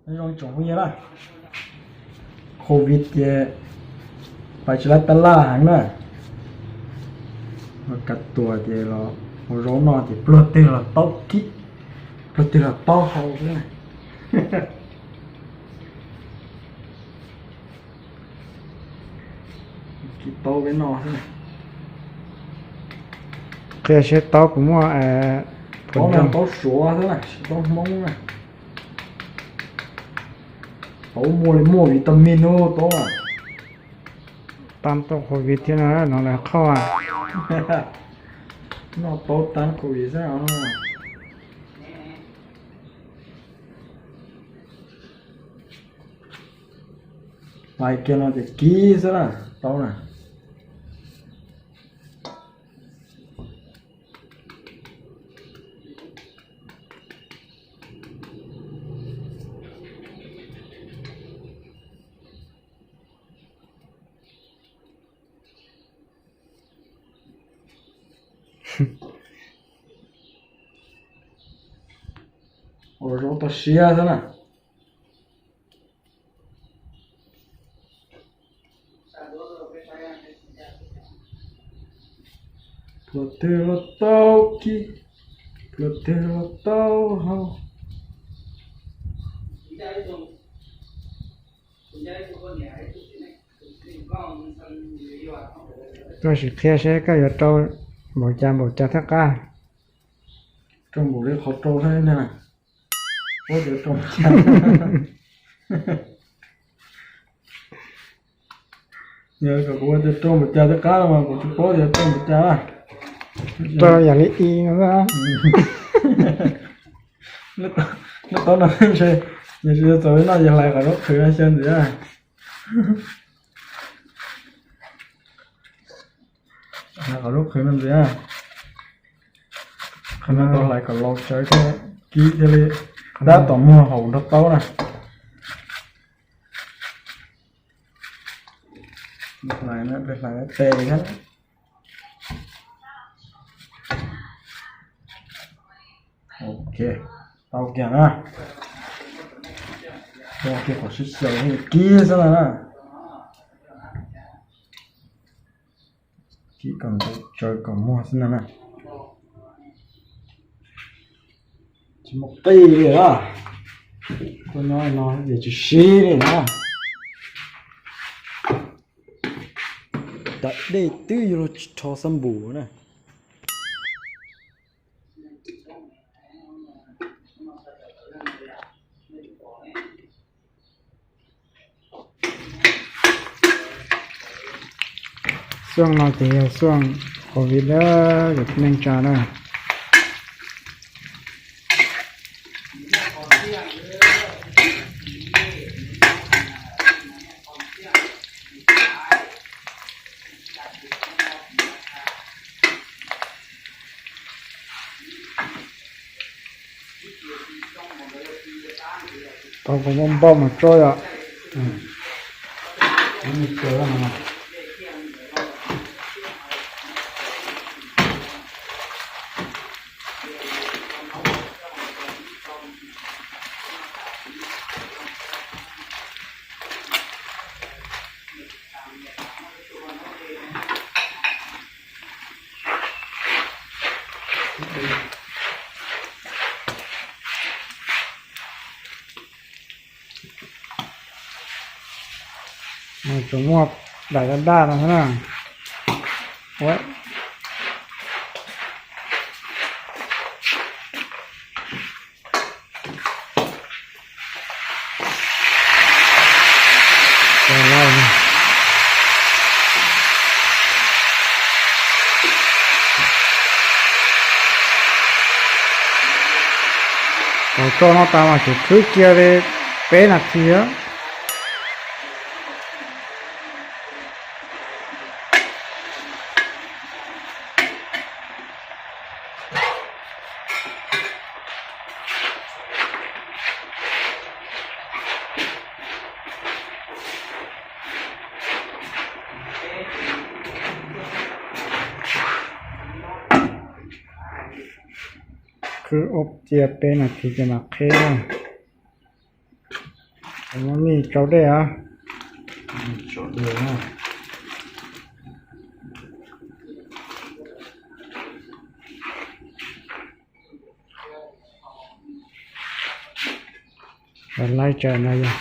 Nyob zoo tsoom phooj ywg na, covid ces pais tsis laib tab laj heev na. Kav tuam ces los ua zaub noj ces pluag twg los taub kib, pluag twg los taub hau xwb. Kib taub peb noj xwb. Qhia seb taub puas muaj, taub no taub suav xwb na, tsis taub hmoob na. Taub muaj li muaj vitamin no taub. Tab tom covid thiab no los qhauj. Noj taub tab covid xwb. Hlais kiag no ces kib xwb na, taub na. Ua zaub toj siab xwb na. Pluag twg los taub kib, pluag twg los taub hau. Koj sim qhia seb koj yuav rau npaum cas npaum cas thiaj qab. Rau npaum li qhov rau thiab na. Paub tias rau npaum cas. Yog kom kuv ua tias rau npaum cas thiaj qab los mas kuv tsis paub tias rau npaum cas. Rau yam li i no. Lub taub no ntshe yog tsis tau txaus li no ces hlais qhov zaub qhwv no xyaw ntxiv. Hlais qhov zaub qhwv no ntxiv. Qhov no tau hlais kom laus tsawv thiab kib thiaj li tab tom muag haum nrog taub na. Hlais, hlais tes thiab. Ok, tau kiag na. Tau kiag kom sib xyaw kib xwb na. Kib kom ntau tsawv kom muag xwb na. Tsis muaj qij li a. Tuaj nyob no ces tsis sib li na. Tam dej twb yuav luag tsis rho xab npum na. Xuaj no ces yog xuaj covid na, yog neej tsa na. Tau kuv muab npauj mus tso yom. Tsuas muaj daim daj daj no xwb na. Thaum tso no tas mas tsum khwb cia li peb nas this. Khwb cia peb nas this ces mam qhib na. Muab mij tsau dej os. Tsau dej na. Laib tsawv no yog.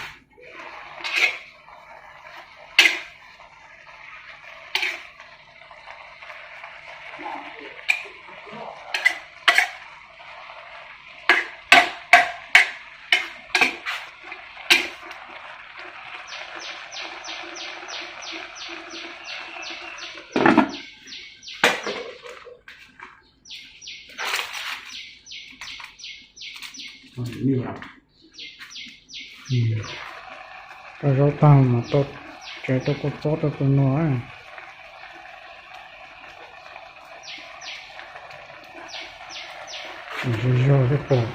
Tau zaub tag mas tau tsev tau kua txob tau tus nua. Zog zog thiab pom.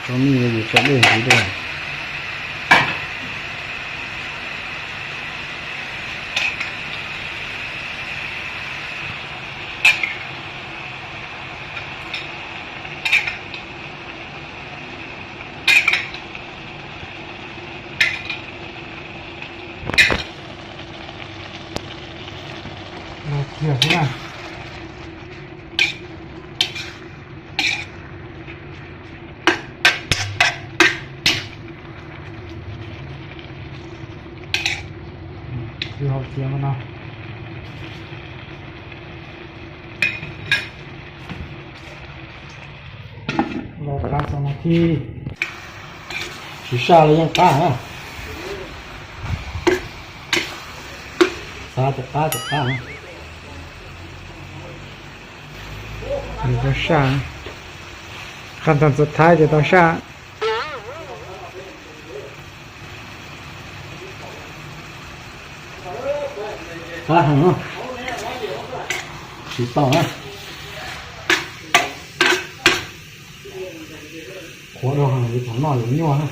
Tso mij yuav tsau dej heev dua. Los kiag xwb na. Twb hau kiag no. Los qab xaus no thiab. Tsis saj los yeej qab na. Xav cov qab cov qab na. Tau saj. Qhov ntawd txaus thaiv ces tau saj. Qab heev na. Tsis tau na. Qhuav dhau heev li thaum noj yuav nyuaj na.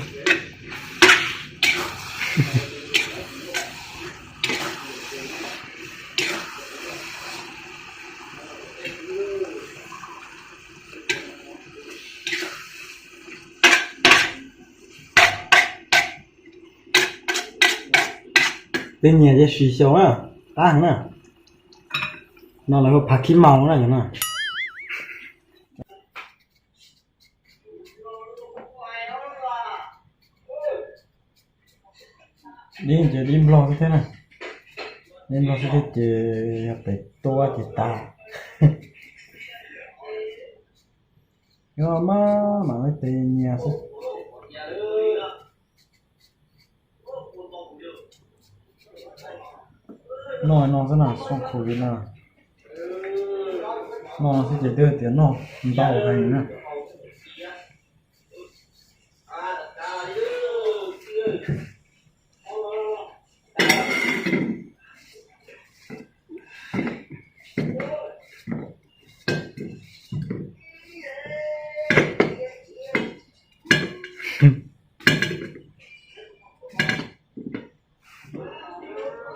Tej nyias ces sis xyaus na, qab heev na. No lawv hu phav khib maus na cov no. Dib ces dib nplog xwb thiab na. Dib nplog xwb thiab ces yog pem tuab ces tas. Yog maj mam li tes nyias xwb. Noj no xwb na, xoo khuv li no. Noj no xwb ces twb tias noj ntau heev na.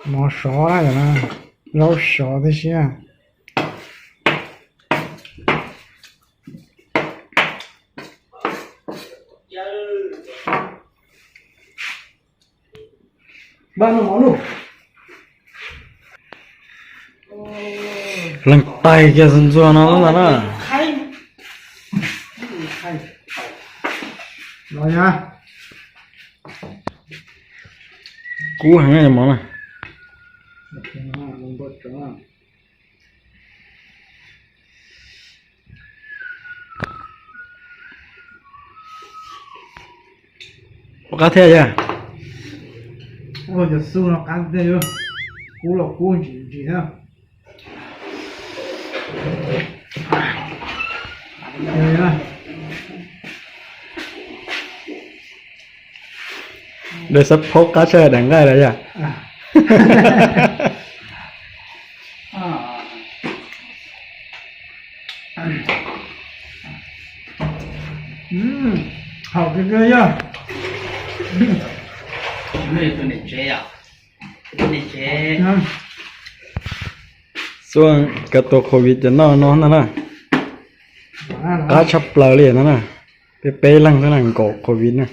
Mov sov na, zaub sov tib si. Leej tais kiag ntxuag no ntag na. Kub heev mov na. Ua qab thiab yog. Cov xu no qab tiag, kub los kub ntsim ntsim thiab. Dej xab phaub qab tshaj daim nqaij lawm yog. Haum kawg kawg yog. Xua koj tua covid ces noj no ntag na. Qab tshaj plaws li no na. Peb peb leeg xwb na nkaus covid na.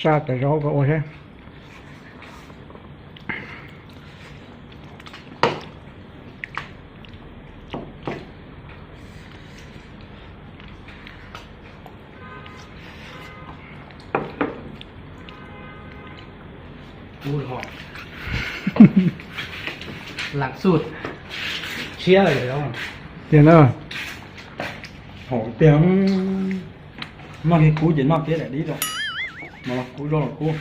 Saj cov zaub koj ua seb. Lam xu tshiab tiag na. Haum tiag. Noj li kub ces noj thiab daim dib rau. Mas los kub, zaub los kub.